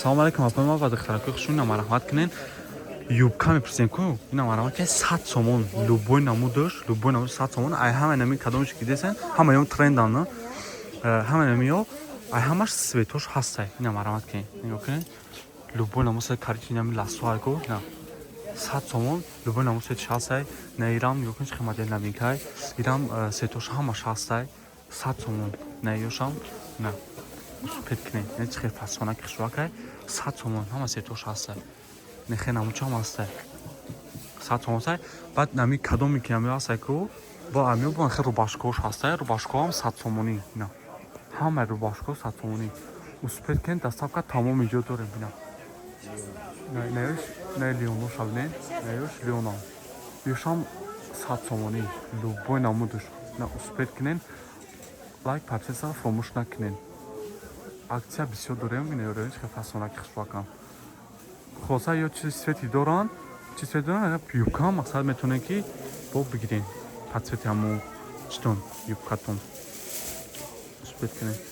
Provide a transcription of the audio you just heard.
Салому алейкум, апои ва духтаракои хушрӯ. Ина, марҳамат кунен. Юбка мепурсем ку, ина, марҳамат ки 100 сомон, любой намудаш, любой намуд 100 сомон. Ай ҳама нами кадомиш ки дидесен, ҳама ё трендан, ҳама намиё, ай ҳамаш цветош ҳастай. Ина, марҳамат кунен, нигоҳ кунен, любой намуд, коричневый, нами ласоай ку, ина, 100 сомон, любой намуд цветш ҳастай. На, ирам нигоҳ кунед, чӣ модел новинкай. Ирам цветош ҳамаш ҳастай, 100 сомон. На, ёшам на, успеть кунед, не, чӣ хел фасонаки хушрӯакай, 100 сомон, ҳама цветош ҳастай. Нехе намучам ҳастай, 100 сомон сай. Баъд нами кадоме ки нами ҳастай ку, бо амиё бо хел рубашкош ҳастай, рубашкоам 100 сомонӣ. Ина, ҳамаи рубашко 100 сомонӣ. Успеть кунед, доставка тамоми ҷо дорем. Ина, наёш, на, леоноша бинед, наёш леона, ёшам 100 сомонӣ, любой намудаш. На, успеть кунед, лайк, подписаться фаромӯш накунед. Акция бисёр дорем. Ина, чӣ фасонаки хушрӯакам. Хулоса, ё чизи цвети доранд, чи цвет доранд, юбка мақсад метавонед ки бо бигирен под цвети ҳамо читон юбкатон. Успеть кунед.